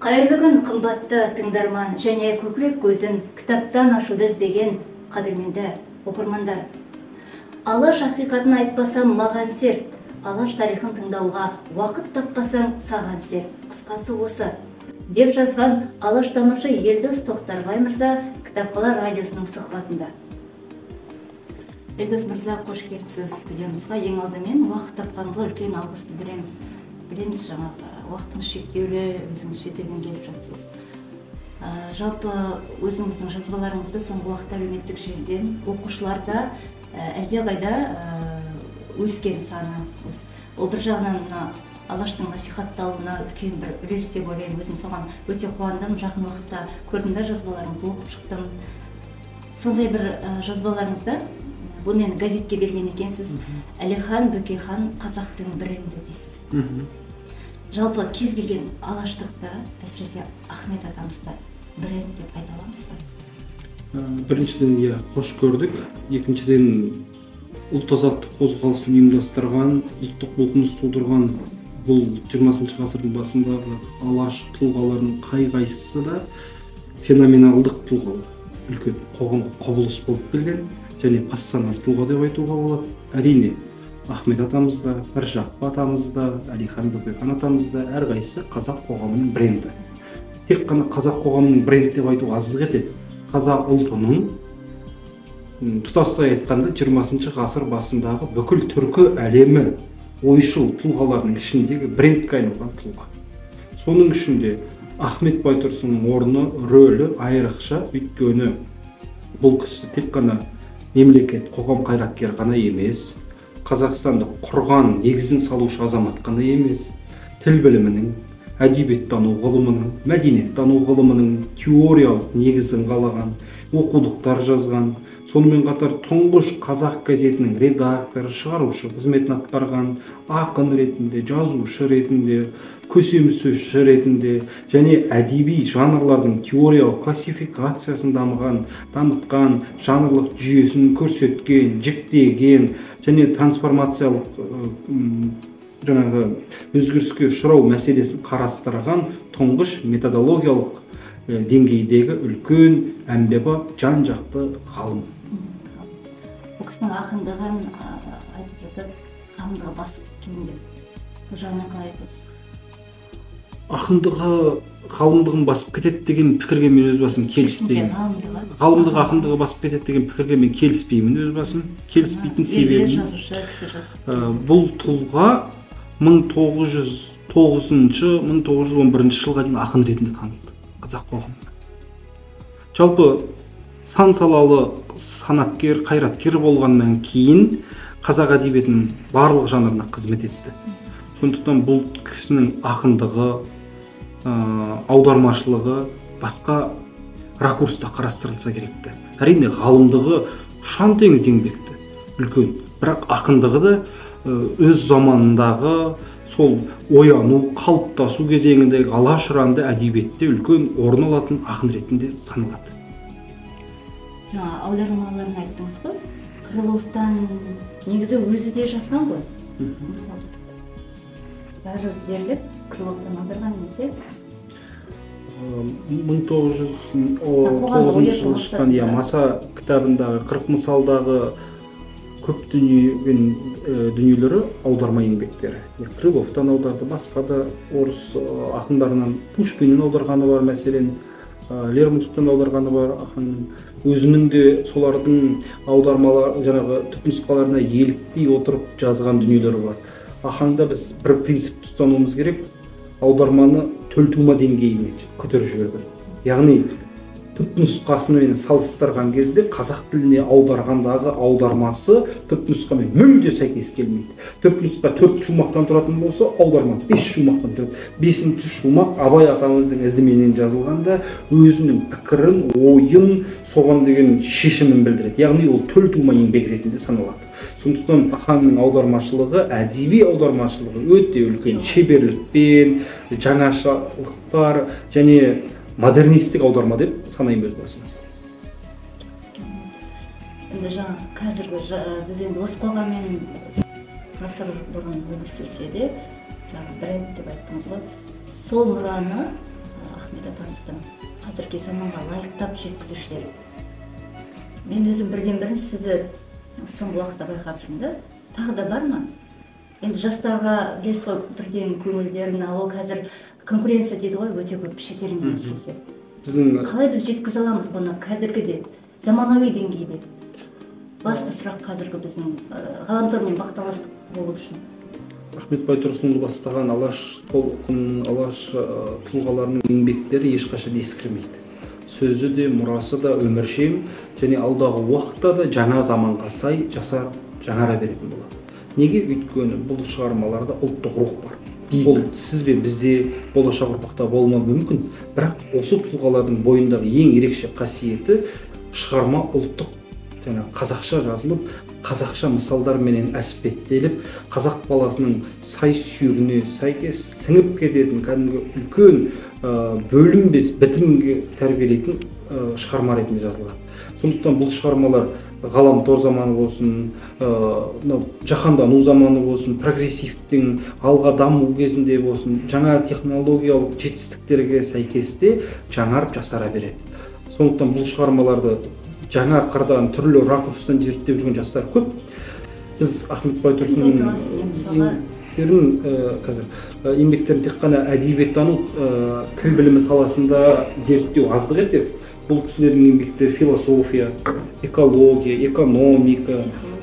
Қайырлы күн, қымбатты тыңдарман және көкірек көзін кітаптан ашуды іздеген қадірменді оқырмандар. Алаш ақиқатын айтпасам маған серт, Алаш тарихын тыңдауға уақыт таппасаң саған серт. Қысқасы осы, деп жазған алаштанушы Елдос Тоқтарбай мырза Кітапқала радиосының сұхбатында. Елдос мырза, қош келіпсіз студиямызға. Ең алдымен уақыт тапқаныңызға үлкен алғыс білдіреміз. Білеміз, жаңағы уақытыңыз шектеулі, өзіңіз шетелден келіп жатсыз. Жалпы өзіңіздің жазбаларыңызды соңғы уақытта әлеуметтік желіден оқушыларда әлдеқайда өскен саны. Ол бір жағынан мына Алаштың насихатталуына үлкен бір үлес деп ойлаймын. Өзім соған өте қуандым. Жақын уақытта көрдім де жазбаларыңызды оқып шықтым. Сондай бір жазбаларыңызда, бұны енді газетке берген екенсіз, Әлихан Бөкейхан қазақтың бренді дейсіз. Жалпы кез келген алаштықты, әсіресе Ахмет атамызды бренд деп айта аламыз ба? Біріншіден, иә, қош көрдік. Екіншіден, ұлт азаттық қозғалысын ұйымдастырған, ұлттық бұлқыныс тудырған бұл 20 ғасырдың басындағы алаш тұлғаларының қай-қайсысы да феноменалдық тұлғалар. Үлкен қоғамға құбылыс болып келген және пассионар тұлға деп айтуға болады. Әрине, Ахмет атамыз да, Міржақып атамыз да, Әлихан Бөкейхан атамыз да әрқайсысы қазақ қоғамының бренді. Тек қана қазақ қоғамының бренді деп айту аздық етеді. Қазақ ұлтының, тұтастай айтқанда, 20 ғасыр басындағы бүкіл түркі әлемі ойшыл тұлғаларының ішіндегі брендке айналған тұлға. Соның ішінде Ахмет Байтұрсынның орны, рөлі айрықша, өйткені бұл кісі тек қана мемлекет, қоғам қайраткері ғана емес, Қазақстанды құрған, негізін салушы азамат қана емес, тіл білімінің, әдебиеттану ғылымының, мәдениеттану ғылымының теориялық негізін қалаған, оқулықтар жазған, сонымен қатар тұңғыш қазақ газетінің редакторы, шығарушы қызметін атқарған, ақын ретінде, жазушы ретінде, көсемсөзші ретінде және әдеби жанрлардың теориялық классификациясын дамытқан, жанрлық жүйесін көрсеткен, жіктеген және трансформациялық жаңағы өзгеріске ұшырау мәселесін қарастырған тұңғыш методологиялық деңгейдегі үлкен әмбебап, жан-жақты ғалым. Бұл кісінің ақындығын айтып жатып, ғалымдығы басып кеткен деп. Бұл жағынан қалай айтасыз? Ақындығы ғалымдығын басып кетеді деген пікірге мен өз басым келіспеймін. Ғалымдығы ақындығы басып кетеді деген пікірге мен келіспеймін өз басым. Келіспейтін себебім, бұл тұлға 1909-1911 жылға дейін ақын ретінде танылды қазақ қоғамында. Жалпы сан салалы санаткер, қайраткер болғаннан кейін қазақ әдебиетінің барлық жанрына қызмет етті. Сондықтан бұл кісінің ақындығы, аудармашылығы басқа ракурста қарастырылса керекті. Әрине, ғалымдығы ұшан теңіз еңбекті, үлкен. Бірақ ақындығы да өз заманындағы сол ояну, қалыптасу кезеңіндегі алаш ұранды әдебиетте үлкен орын алатын ақын ретінде саналады. Жаңа аудармаларын айттыңыз ғой. Крыловтан негізі өзі де жазған ғой. Мысалы, бәрі дерлік Крыловтан аударған емес, е? 1909 жылы шыққан Маса кітабындағы 40 мысалдағы көп дүниелері аударма еңбектері. Крыловтан аударды, басқа да орыс ақындарынан Пушкиннен аударғаны бар, мәселен, Лермонтовтан аударғаны бар. Ақынның өзінің де солардың аудармалар, жаңағы түпнұсқаларына еліктей отырып жазған дүниелері бар. Ахаңда біз бір принципті ұстануымыз керек: аударманы төлтума деңгейіне көтеріп жіберу керек. Яғни түпнұсқасымен салыстырған кезде қазақ тіліне аударғандағы аудармасы түпнұсқамен мүлде сәйкес келмейді. Түпнұсқа 4 шумақтан тұратын болса, аударма 5 шумақтан тұрады. 5-ші шумақ Абай атамыздың ізіменен жазылғанда өзінің пікірін, ойын, соған деген шешімін білдіреді. Яғни ол төлтума еңбек ретінде саналады. Сондықтан Ахаңның аудармашылығы, әдеби аудармашылығы өте үлкен шеберлікпен, жаңашылдықтар және модернистік аударма деп санаймын өз басым. Енді жаңа қазіргі біз енді осы қоғаммен ғасыр бұрын өмір сүрсе де, жаңа бренд деп айттыңыз ғой, сол мұраны Ахмет атамыздың қазіргі заманға лайықтап жеткізушілер. Мен өзім бірден-бірін сізді соңғы уақытта байқап жүрмін да. Тағы да бар ма? Енді жастарға білесіз ғой, бірден көңілдерін, ол қазір конкуренция дейді ғой, өте көп шетелмен әсіресе. Қалай біз жеткізе аламыз бұны қазіргіде, заманауи деңгейде? Басты сұрақ қазіргі біздің ғаламтормен бақталастық болу үшін. Ахмет Байтұрсынұлы бастаған Алаш толқынының, Алаш тұлғаларының еңбектері ешқашан ескірмейді. Сөзі де, мұрасы да өміршең және алдағы уақытта да жаңа заманға сай жасар, жаңара беретін болады. Неге? Өйткені бұл шығармаларда ұлттық рух бар. Ол сіз бен бізде, болашақ ұрпақта болмауы мүмкін, бірақ осы тұлғалардың бойындағы ең ерекше қасиеті шығарма ұлттық, жаңа қазақша жазылып, қазақша мысалдарменен әспеттеліп, қазақ баласының сай сүйегіне сәйкес сіңіп кететін кәдімгі үлкен бөлінбес бітімге тәрбиелейтін шығарма ретінде жазылған. Сондықтан бұл шығармалар ғаламтор заманы болсын, жаһандану заманы болсын, прогрессивтің алға даму кезінде болсын, жаңа технологиялық жетістіктерге сәйкесте жаңарып жасара береді. Сондықтан бұл шығармаларды жаңа қырдан, түрлі ракурстан зерттеп жүрген жастар көп. Біз Ахмет Байтұрсынның еңбектерін тек қана әдебиеттану, тіл білімі саласында зерттеу аздық етеді. Бұл кісілердің еңбектері философия, экология, экономика,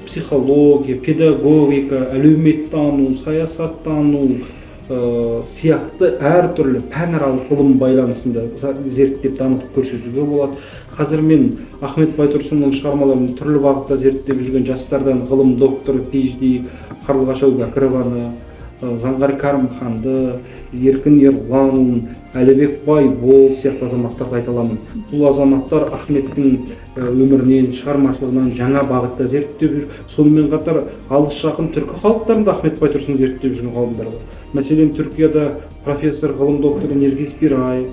психология, педагогика, әлеуметтану, саясаттану сияқты әртүрлі пәнаралық ғылым байланысында зерттеп дамытып көрсетуге болады. Қазір мен Ахмет Байтұрсынұлының шығармаларын түрлі бағытта зерттеп жүрген жастардан ғылым докторы, PhD Қарлығаш Әубәкірованы, Заңғар Кәрімханды, Еркін Ерланұлын, Әлібек Байбол сияқты азаматтарды айта аламын. Бұл азаматтар Ахметтің өмірінен, шығармашылығынан жаңа бағытта зерттеп жүр. Сонымен қатар алыс жақын түркі халықтарында Ахмет Байтұрсын зерттеп жүрген ғалымдар бар. Мәселен, Түркияда профессор, ғылым докторы Нергиз Пирай,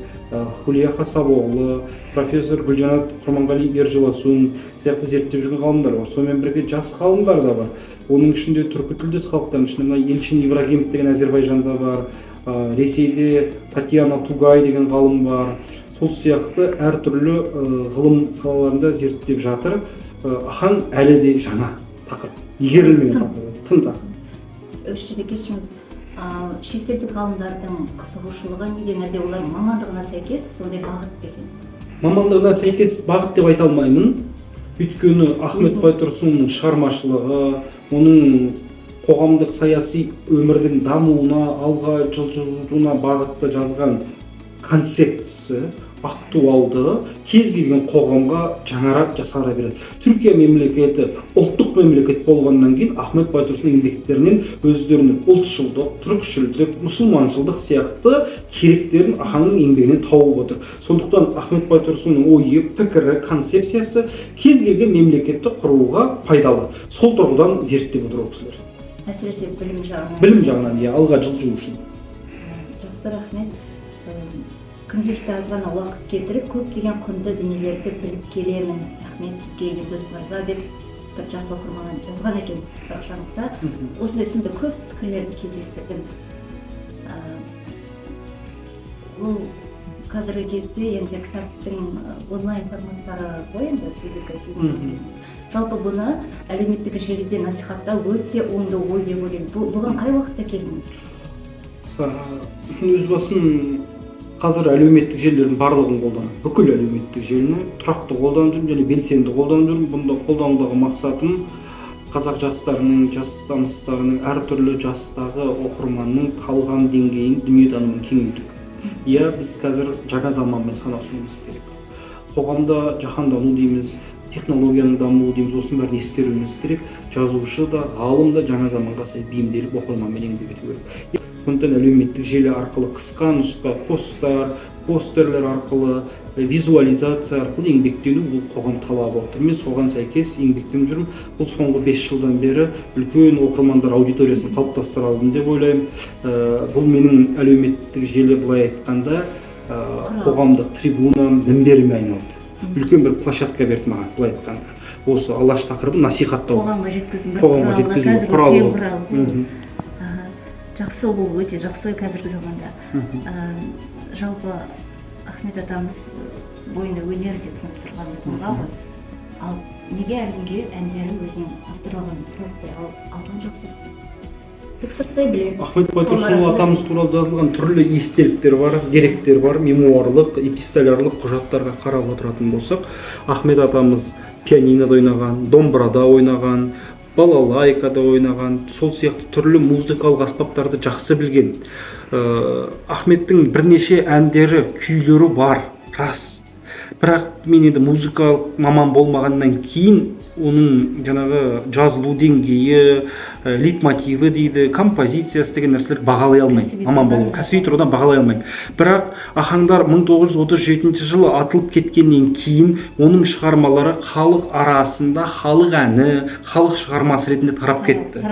Хулия Хасабоғлы, профессор Гүлжанат Құрманғали Ержыласун сияқты зерттеп жүрген ғалымдар бар. Сонымен бірге жас ғалымдар да бар. Оның ішінде түркі тілдес халықтардың ішінде мына Елшин Ибрагимов деген Әзербайжанда бар, Ресейде Татьяна Тугай деген ғалым бар. Сол сияқты әртүрлі ғылым салаларында зерттеп жатыр. Ахаң әлі де жаңа тақырып, игерілмеген тақырып, тың тақырып. Осы жерде кешіріңіз, шетелдік ғалымдардың қызығушылығы неден, әлде олар мамандығына сәйкес сондай бағыт деген? Мамандығына сәйкес бағыт деп айта алмаймын. Өйткені Ахмет Байтұрсынұлының шығармашылығы, оның қоғамдық саяси өмірдің дамуына, алға жылжуына бағытта жазған концепциясы актуалды, кез келген қоғамға жаңарап жасара береді. Түркия мемлекеті ұлттық мемлекет болғаннан кейін Ахмет Байтұрсынның еңбектерінен өздерінің ұлтшылдық, түркшілдік, мұсылманшылдық сияқты керектерін Ахаңның еңбегінен тауып отыр. Сондықтан Ахмет Байтұрсынның ойы, пікірі, концепциясы кез келген мемлекетті құруға пайдалы. Сол тұрғыдан зерттеп отыр ол кісілер. Әсіресе білім жағынан. Білім жағынан, иә, алға жылжу үшін. Жақсы, рахмет. Күнделікті аз ғана уақыт кетіріп, көптеген құнды дүниелерді біліп келемін. Рахмет сізге, Елдос мырза, деп бір жас оқырман жазған екен парақшаңызда. Осындай сынды көп пікірлерді кездестірдім. Ол қазіргі кезде енді кітаптың онлайн форматтары ғой, енді сіздікі, сіздің. Жалпы бұны әлеуметтік желіде насихаттау өте оңды ой деп ойлаймын. Бұған қай уақытта келдіңіз? Өз басым қазір әлеуметтік желілердің барлығын қолданамын. Бүкіл әлеуметтік желіні тұрақты қолданып жүрмін және белсенді қолданып жүрмін. Бұнда қолданудағы мақсатым қазақ жастарының, жас таныстарының, әртүрлі жастағы оқырманның қалған деңгейін, дүниетанымын кеңейту. Иә, біз қазір жаңа заманмен санасуымыз керек. Қоғамда жаһандану дейміз, технологияның дамуы дейміз, осының бәрін ескеруіміз керек. Жазушы да, ғалым да жаңа заманға сай бейімделіп оқырманмен еңбек ету керек. Сондықтан әлеуметтік желі арқылы қысқа нұсқа посттар, постерлер арқылы, визуализация арқылы еңбектену бұл қоғам талабы отыр. Мен соған сәйкес еңбектеніп жүрмін. Бұл соңғы 5 жылдан бері үлкен оқырмандар аудиториясын қалыптастыра алдым деп ойлаймын. Бұл менің әлеуметтік желі былай айтқанда қоғамдық трибунам, мінберіме айналды. Үлкен бір площадка берді маған, былай айтқанда. Осы Алаш тақырыбын насихаттау. Қоғамға жеткізу құралы. Жақсы, бұл өте жақсы ой қазіргі заманда. Жалпы Ахмет атамыз бойында өнер деп тұнып тұрған тұлға ғой. Ал неге әлі күнге әндерін өзінің авторлығын толықтай алған жоқсыз? Тек сырттай білеміз. Ахмет Байтұрсынұлы атамыз туралы жазылған түрлі естеліктер бар, деректер бар, мемуарлық, эпистолярлық құжаттарға қарап отыратын болсақ, Ахмет атамыз пианинода ойнаған, домбырада ойнаған, балалайкада ойнаған, сол сияқты түрлі музыкалық аспаптарды жақсы білген. Ахметтің бірнеше әндері, күйлері бар, рас. Бірақ мен енді музыкалық маман болмағаннан кейін оның жаңағы жазылу деңгейі, лейтмотиві дейді, композициясы деген нәрселер бағалай алмаймын. Маман болу, кәсіби тұрғыдан бағалай алмаймын. Бірақ Ахаңдар 1937 жылы атылып кеткеннен кейін оның шығармалары халық арасында халық әні, халық шығармасы ретінде тарап кетті.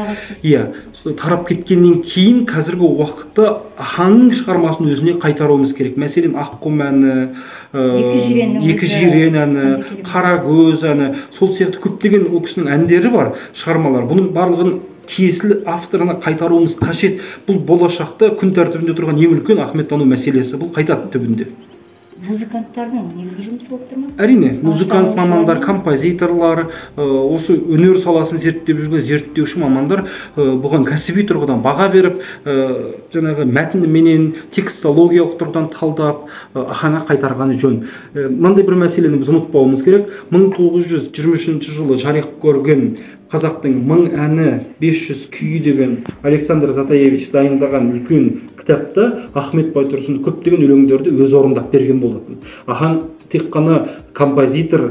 Иә, тарап кеткеннен кейін қазіргі уақытта Ахаңның шығармасын өзіне қайтаруымыз керек. Мәселен, Аққұм әні, Екі жирен әні, Қарагөз әні, сол сияқты көптеген ол кісінің әндері бар, шығармалар. Бұның барлығын тиесілі авторына қайтаруымыз қажет. Бұл болашақта күн тәртібінде тұрған ең үлкен Ахметтану мәселесі. Бұл қайтады түбінде. Музыканттардың негізгі жұмысы болып тұр ма? Әрине, музыкант мамандар, композиторлар, осы өнер саласын зерттеп жүрген зерттеуші мамандар бұған кәсіби тұрғыдан баға беріп, жаңағы мәтініменен текстологиялық тұрғыдан талдап, Ахаңға қайтарғаны жөн. Мынандай бір мәселені біз ұмытпауымыз керек. 1923 жылы жарық көрген Қазақтың 1000 әні 500 күйі деген Александр Затаевич дайындаған үлкен кітапта Ахмет Байтұрсынов көптеген өлеңдерді өз орындап берген болатын. Ахаң тек қана композитор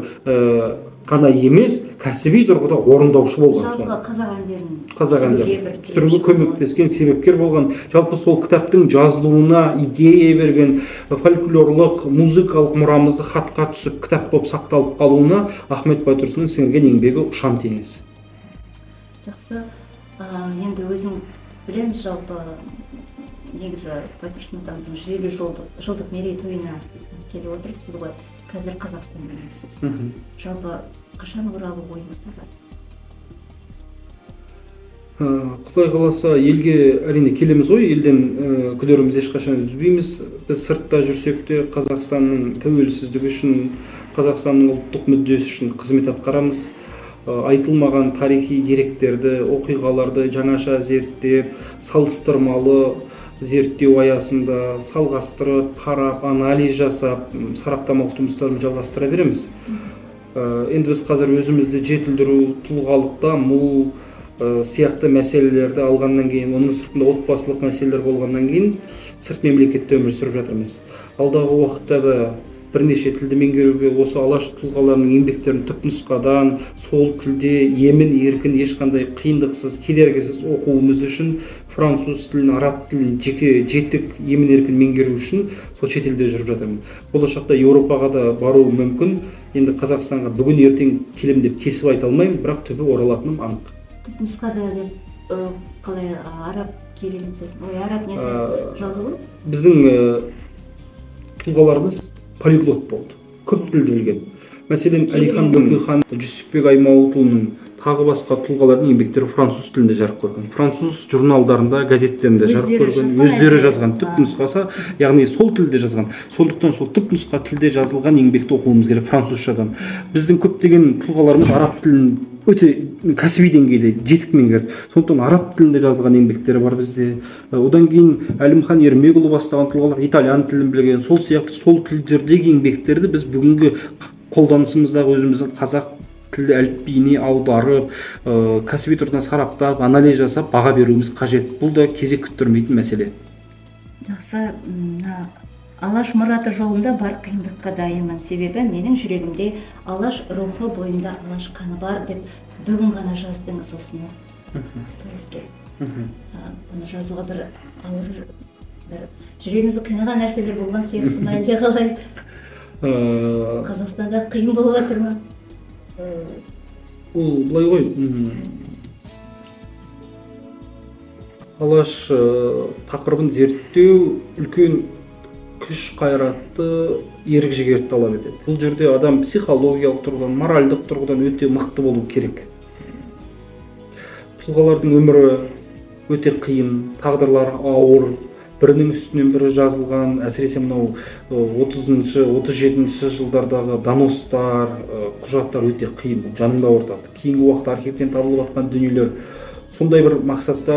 қана емес, кәсіби тұрғыда орындаушы болған. Жалпы қазақ әндерін түсіруге көмектескен, себепкер болған. Жалпы сол кітаптың жазылуына идея берген, фольклорлық, музыкалық мұрамызды хатқа түсіп, кітап болып сақталып қалуына Ахмет Байтұрсыновтың сіңірген еңбегі ұшан теңіз. Жақсы. Енді өзіңіз білеміз, жалпы негізі Байтұрсын атамыздың 150 жылдық мерейтойына келіп отырсыз ғой. Қазір Қазақстанда емессіз. Жалпы қашан оралу ойыңызда бар? Құдай қаласа, елге әрине келеміз ғой, елден күдерімізді ешқашан үзбейміз. Біз сыртта жүрсек те Қазақстанның тәуелсіздігі үшін, Қазақстанның ұлттық мүддесі үшін қызмет атқарамыз. Айтылмаған тарихи деректерді, оқиғаларды жаңаша зерттеп, салыстырмалы зерттеу аясында салғастырып, қарап, анализ жасап, сараптамалық жұмыстарын жалғастыра береміз. Енді біз қазір өзімізді жетілдіру, тұлғалық даму сияқты мәселелерді алғаннан кейін, оның сыртында отбасылық мәселелер болғаннан кейін сырт мемлекетте өмір сүріп жатырмыз. Алдағы уақытта да бірнеше тілді меңгеруге, осы алаш тұлғаларының еңбектерін түпнұсқадан сол тілде емін еркін ешқандай қиындықсыз, кедергісіз оқуымыз үшін француз тілін, араб тілін жеке жетік емін еркін меңгеру үшін сол шетелде жүріп жатырмын. Болашақта Еуропаға да баруым мүмкін. Енді Қазақстанға бүгін ертең келем деп кесіп айта алмаймын, бірақ түбі оралатыным анық. Түпнұсқада деп қалай араб кириллицасын, ой, араб несін жазылу? Біздің тұлғаларымыз полиглот болды, көп тілді білген. Мәселен, Әлихан Бөкейхан, Жүсіпбек Аймауытұлының, тағы басқа тұлғалардың еңбектері француз тілінде жарық көрген. Француз журналдарында, газеттерінде жарық көрген, өздері жазған түпнұсқасы, яғни сол тілде жазған. Сондықтан сол түпнұсқа тілде жазылған еңбекті оқуымыз керек французшадан. Біздің көптеген тұлғаларымыз араб тілін өте кәсіби деңгейде жетік меңгерді. Сондықтан араб тілінде жазылған еңбектері бар бізде. Одан кейін Әлімхан Ермекұлы бастаған тұлғалар итальян тілін білген. Сол сияқты сол тілдердегі еңбектерді біз бүгінгі қолданысымыздағы өзіміздің қазақ тілді әліпбиіне аударып, кәсіби тұрғыдан сараптап, анализ жасап, баға беруіміз қажет. Бұл да кезек күттірмейтін мәселе. Жақсы. Алаш мұраты жолында бар қиындыққа дайынмын. Себебі менің жүрегімде алаш рухы, бойымда алаш қаны бар деп бүгін ғана жаздыңыз осыны сториске. Бұны жазуға бір ауыр, бір жүрегіңізді қинаған нәрселер болған сияқты ма, әлде қалай? Қазақстанда қиын болып жатыр ма? Ол былай ғой, алаш тақырыбын зерттеу үлкен күш қайратты, ерік жігерді талап етеді. Бұл жерде адам психологиялық тұрғыдан, моральдық тұрғыдан өте мықты болу керек. Тұлғалардың өмірі өте қиын, тағдырлары ауыр, Бірінің үстінен бірі жазылған, әсіресе мынау 30-шы, 37-ші жылдардағы доностар, құжаттар өте қиын, жаныңды ауыртады. Кейінгі уақытта архивтен табылып жатқан дүниелер, сондай бір мақсатта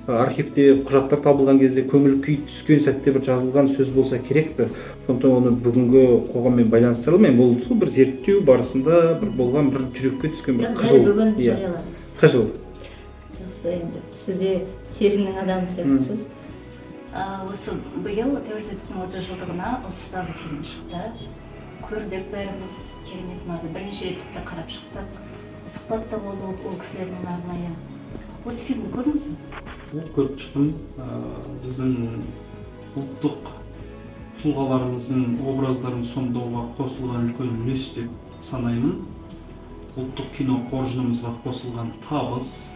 архивте құжаттар табылған кезде көңіл күй түскен сәтте бір жазылған сөз болса керекті. Сондықтан оны бүгінгі қоғаммен байланыстыра алмаймын. Ол сол бір зерттеу барысында бір болған бір жүрекке түскен бір қыжыл. Иә, қыжыл. Жақсы, енді сіз де сезімнің адамы сияқтысыз. Осы биыл тәуелсіздіктің 30 жылдығына Ұлт ұстазы фильмі шықты. Көрдік бәріміз, керемет ұнады. Бірнеше рет тіпті қарап шықтық. Сұхбат та болды ол кісілермен арнайы. Осы фильмді көрдіңіз бе? Көріп шықтым. Біздің ұлттық тұлғаларымыздың образдарын сомдауға қосылған үлкен үлес деп санаймын. Ұлттық кино қоржынымызға қосылған табыс,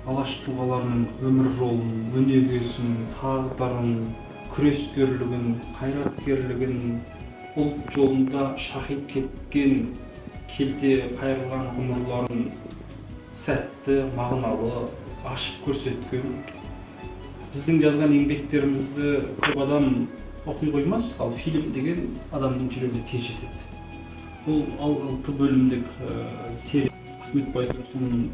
Алаш тұлғаларының өмір жолын, өнегесін, тағдырын, күрескерлігін, қайраткерлігін, ұлт жолында шахид кеткен, келте қайырылған ғұмырларын сәтті, мағыналы ашып көрсеткен. Біздің жазған еңбектерімізді көп адам оқи қоймас, ал фильм деген адамның жүрегіне тез жетеді. Бұл 6 бөлімдік серия Ахмет Байтұрсынұлының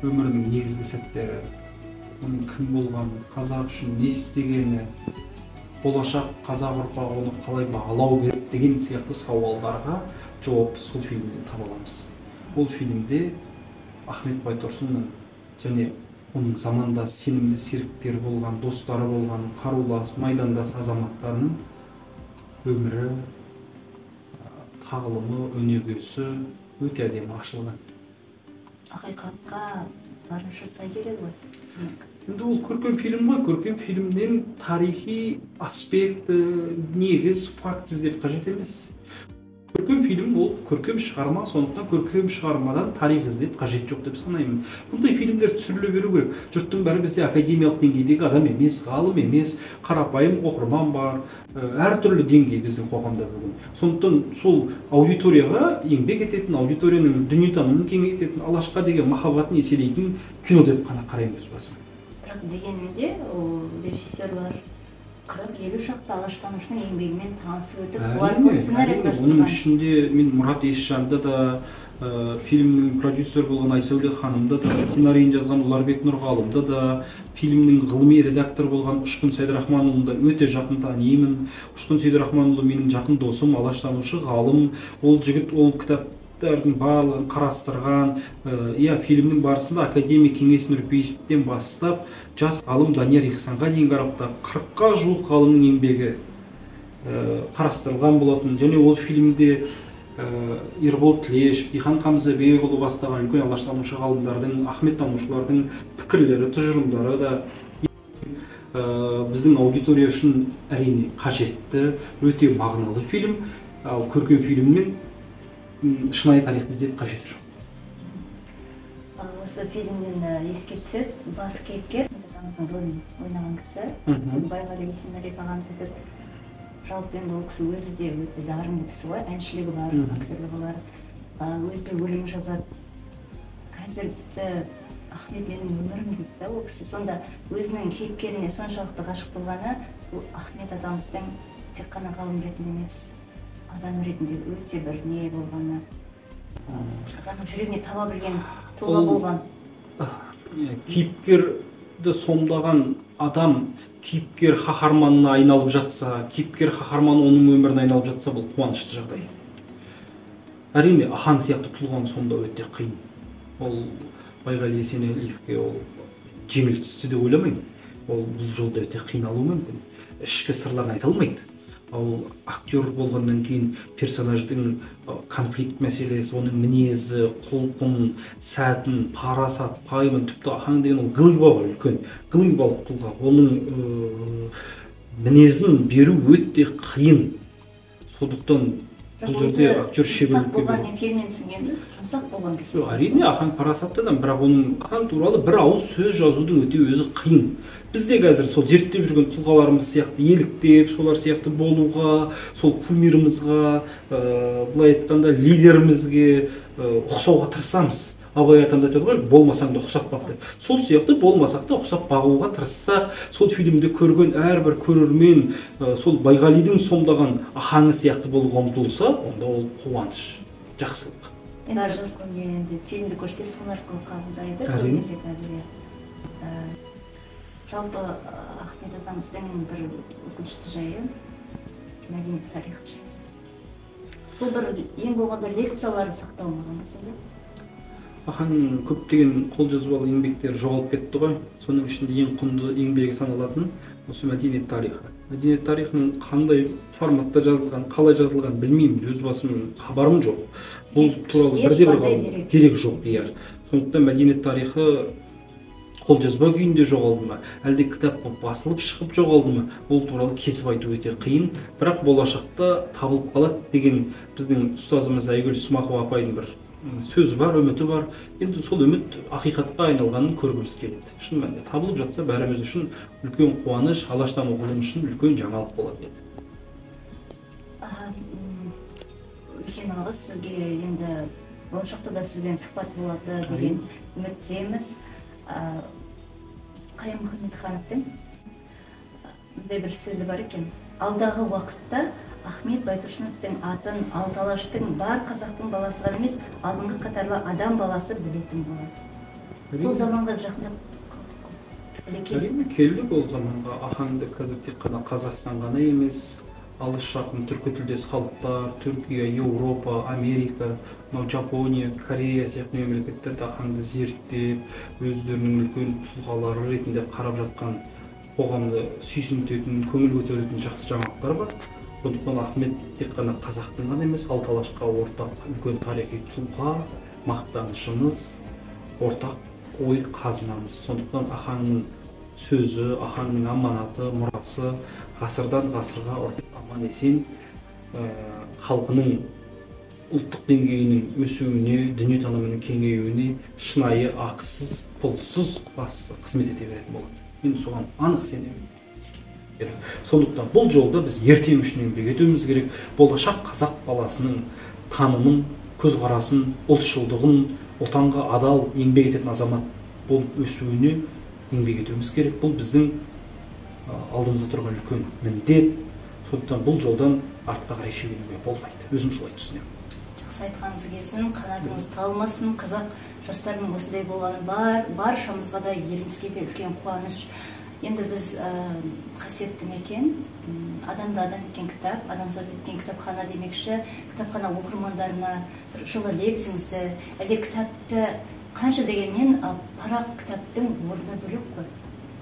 өмірінің негізгі сәттері, оның кім болғаны, қазақ үшін не істегені, болашақ қазақ ұрпағы оны қалай бағалау керек деген сияқты сауалдарға жауапты сол фильмден таба аламыз. Ол фильмде Ахмет Байтұрсынның және оның замандас сенімді серіктері болған, достары болған, қарулас, майдандас азаматтарының өмірі, тағылымы, өнегесі өте әдемі ашылған. Ақиқатқа барынша сай келеді ғой. Енді ол көркем фильм ғой, көркем фильмнен тарихи аспекті, негіз, факт іздеп қажет емес. Көркем фильм ол көркем шығарма, сондықтан көркем шығармадан тарих іздеп қажет жоқ деп санаймын. Бұндай фильмдер түсіріле беру керек. Жұрттың бәрі бізде академиялық деңгейдегі адам емес, ғалым емес, қарапайым оқырман бар, әртүрлі деңгей біздің қоғамда бүгін. Сондықтан сол аудиторияға еңбек ететін, аудиторияның дүниетанымын кеңейтетін, Алашқа деген махаббатын еселейтін кино деп қана қараймын өз басым. Бірақ дегенмен де ол режиссерлар 40-50 шақты алаштанушының еңбегімен танысып өтіп, сол арқылы сценарий құрастырған. Оның ішінде мен Мұрат Есжанды да, фильмнің продюсері болған Айсәуле ханымды да, сценарийін жазған Ұларбек Нұрғалымды да, фильмнің ғылыми редакторы болған Ұшқын Сейдрахманұлын да өте жақын танимын. Ұшқын Сейдрахманұлы менің жақын досым, алаштанушы ғалым. Ол жігіт ол кітаптардың барлығын қарастырған. Иә, фильмнің барысында академик Кеңес Нұрпейісовтен бастап жас ғалым Данияр Ихсанға дейінгі аралықта 40-қа жуық ғалымның еңбегі қарастырылған болатын. Және ол фильмде Ербол Тілешев, Дихан Қамзабекұлы бастаған үлкен алаштанушы ғалымдардың, ахметтанушылардың пікірлері, тұжырымдары да біздің аудитория үшін әрине қажетті, өте мағыналы фильм. Ал көркем фильмнен шынайы тарихты іздеп қажеті жоқ. Осы фильмнен еске түседі, бас кейіпкер атамыздың рөлін ойнаған кісі, Байғали Есенәлиев ағамыз айтады. Жалпы енді ол кісі өзі де өте дарынды кісі ғой, әншілігі бар, актерлігі бар, өзі де өлең жазады. Қазір тіпті Ахмет менің өмірім дейді да ол кісі. Сонда өзінің кейіпкеріне соншалықты ғашық болғаны, ол Ахмет атамыздың тек қана ғалым ретінде емес, адам ретінде өте бір не болғаны, адамның жүрегіне таба білген тұлға болған. Кейіпкерді сомдаған адам кейіпкер қаһарманына айналып жатса, кейіпкер қаһарман оның өміріне айналып жатса, бұл қуанышты жағдай. Әрине, Ахаң сияқты тұлғаны сомдау өте қиын. Ол Байғали Есенәлиевке ол жеңіл түсті деп ойламаймын. Ол бұл жолда өте қиналуы мүмкін. Ішкі сырларын айта алмайды. Ол актер болғаннан кейін персонаждың конфликт мәселесі, оның мінезі, құлқын, сәтін, парасат, пайымын, тіпті Ахаң деген ол глыба ғой, үлкен глыбалық тұлға. Оның мінезін беру өте қиын. Сондықтан бұл жерде актер шеберлікке болған фильмнен түсінгенбіз, жұмсақ болған кісі. Әрине, Ахаң парасатты адам, бірақ оның Ахаң туралы бір ауыз сөз жазудың өте өзі қиын. Бізде қазір сол зерттеп жүрген тұлғаларымыз сияқты еліктеп, солар сияқты болуға, сол кумирімізға, былай айтқанда лидерімізге ұқсауға тырысамыз. Абай атамыз айтады ғой, болмасаң да ұқсап бақ деп. Сол сияқты болмасақ та ұқсап бағуға тырыссақ, сол фильмді көрген әрбір көрермен сол Байғалидың сомдаған Ахаңы сияқты болуға ұмтылса, онда ол қуаныш, жақсылық. Енді жас енді фильмді көрсе, сол арқылы қабылдайды. Көбінесе қазір. Жалпы Ахмет атамыздың бір өкінішті жайы мәдениет тарихы жайы. Сол бір ең болғанда лекциялары сақталмаған сонда. Ахаңның көптеген қолжазбалы еңбектері жоғалып кетті ғой. Соның ішінде ең құнды еңбегі саналатын осы мәдениет тарихы. Мәдениет тарихының қандай форматта жазылған, қалай жазылған білмеймін, өз басым хабарым жоқ. Бұл туралы бірде-бір дерек жоқ, иә. Сондықтан мәдениет тарихы қолжазба күйінде жоғалды ма, әлде кітап болып басылып шығып жоғалды ма, ол туралы кесіп айту өте қиын. Бірақ болашақта табылып қалады деген біздің ұстазымыз Айгүл Смақова апайдың бір сөзі бар, үміті бар. Енді сол үміт ақиқатқа айналғанын көргіміз келеді. Шын мәнінде табылып жатса бәріміз үшін үлкен қуаныш, алаштану ғылым үшін үлкен жаңалық болады еді. Үлкен алғыс сізге. Енді болашақта да сізбен сұхбат болады деген үміттеміз. Қайым Мұхамедхановтың мындай бір сөзі бар екен: алдағы уақытта Ахмет Байтұрсыновтың атын алты алаштың бар қазақтың баласы ғана емес, алдыңғы қатарлы адам баласы білетін болады. Сол заманға жақындап қалдық қой. Әрине, келдік ол заманға. Ахаңды қазір тек қана Қазақстан ғана емес, алыс жақын түркі тілдес халықтар, Түркия, Еуропа, Америка, мынау Жапония, Корея сияқты мемлекеттерде Ахаңды зерттеп, өздерінің үлкен тұлғалары ретінде қарап жатқан, қоғамды сүйсінтетін, көңіл көтеретін жақсы жаңалықтар бар. Сондықтан Ахмет тек қана қазақтың ғана емес, алты алашқа ортақ үлкен тарихи тұлға, мақтанышымыз, ортақ ой қазынамыз. Сондықтан Ахаңның сөзі, Ахаңның аманаты, мұрасы ғасырдан ғасырға аман есен халқының ұлттық деңгейінің өсуіне, дүниетанымының кеңеюіне шынайы ақысыз, пұлсыз бас қызмет ете беретін болады. Мен соған анық сенемін. Сондықтан бұл жолда біз ертең үшін еңбек етуіміз керек. Болашақ қазақ баласының танымын, көзқарасын, ұлтшылдығын, отанға адал еңбек ететін азамат болып өсуіне еңбек етуіміз керек. Бұл біздің алдымызда тұрған үлкен міндет. Сондықтан бұл жолдан артқа қарай шегінуге болмайды. Өзім солай түсінемін. Жақсы айтқаныңыз келсін, қанатыңыз талмасын. Қазақ жастарының осындай болғаны баршамызға да, елімізге де үлкен қуаныш. Енді біз қасиетті мекен, адамды адам еткен кітап, адамзат еткен кітапхана демекші, кітапхана оқырмандарына бір жылы лебізіңізді, әлде кітапты қанша дегенмен парақ кітаптың орны бөлек қой.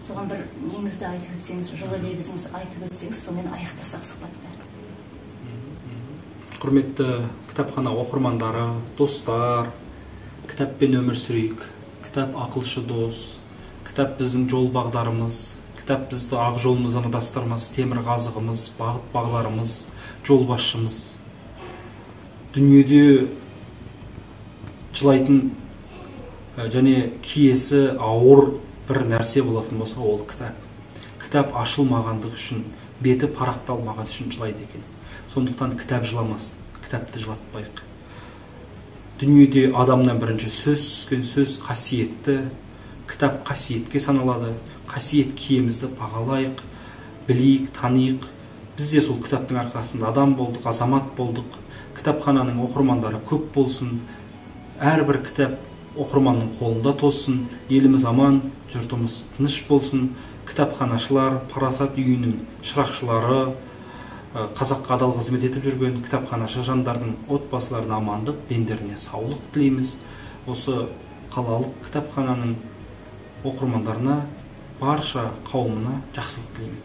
Соған бір неңізді айтып өтсеңіз, жылы лебізіңізді айтып өтсеңіз, сонымен аяқтасақ сұхбатты. Құрметті кітапхана оқырмандары, достар, кітаппен өмір сүрейік. Кітап ақылшы дос, кітап біздің жол бағдарымыз, кітап бізді ақ жолымыздан адастырмас темір қазығымыз, бағыт бағдарымыз, жол басшымыз. Дүниеде жылайтын және киесі ауыр бір нәрсе болатын болса, ол кітап. Кітап ашылмағандығы үшін, беті парақталмаған үшін жылайды екен. Сондықтан кітап жыламасын, кітапты жылатпайық. Дүниеде адамнан бірінші сөз түскен, сөз қасиетті, кітап қасиетке саналады. Қасиет киемізді бағалайық, білейік, таниық. Біз де сол кітаптың арқасында адам болдық, азамат болдық. Кітапхананың оқырмандары көп болсын. Әрбір кітап оқырманның қолында тоссын. Еліміз аман, жұртымыз тыныш болсын. Кітапханашылар, парасат үйінің шырақшылары, қазаққа адал қызмет етіп жүрген кітапханашы жандардың отбасыларына амандық, дендеріне саулық тілейміз. Осы қалалық кітапхананың оқырмандарына, барша қауымына жақсылық тілеймін.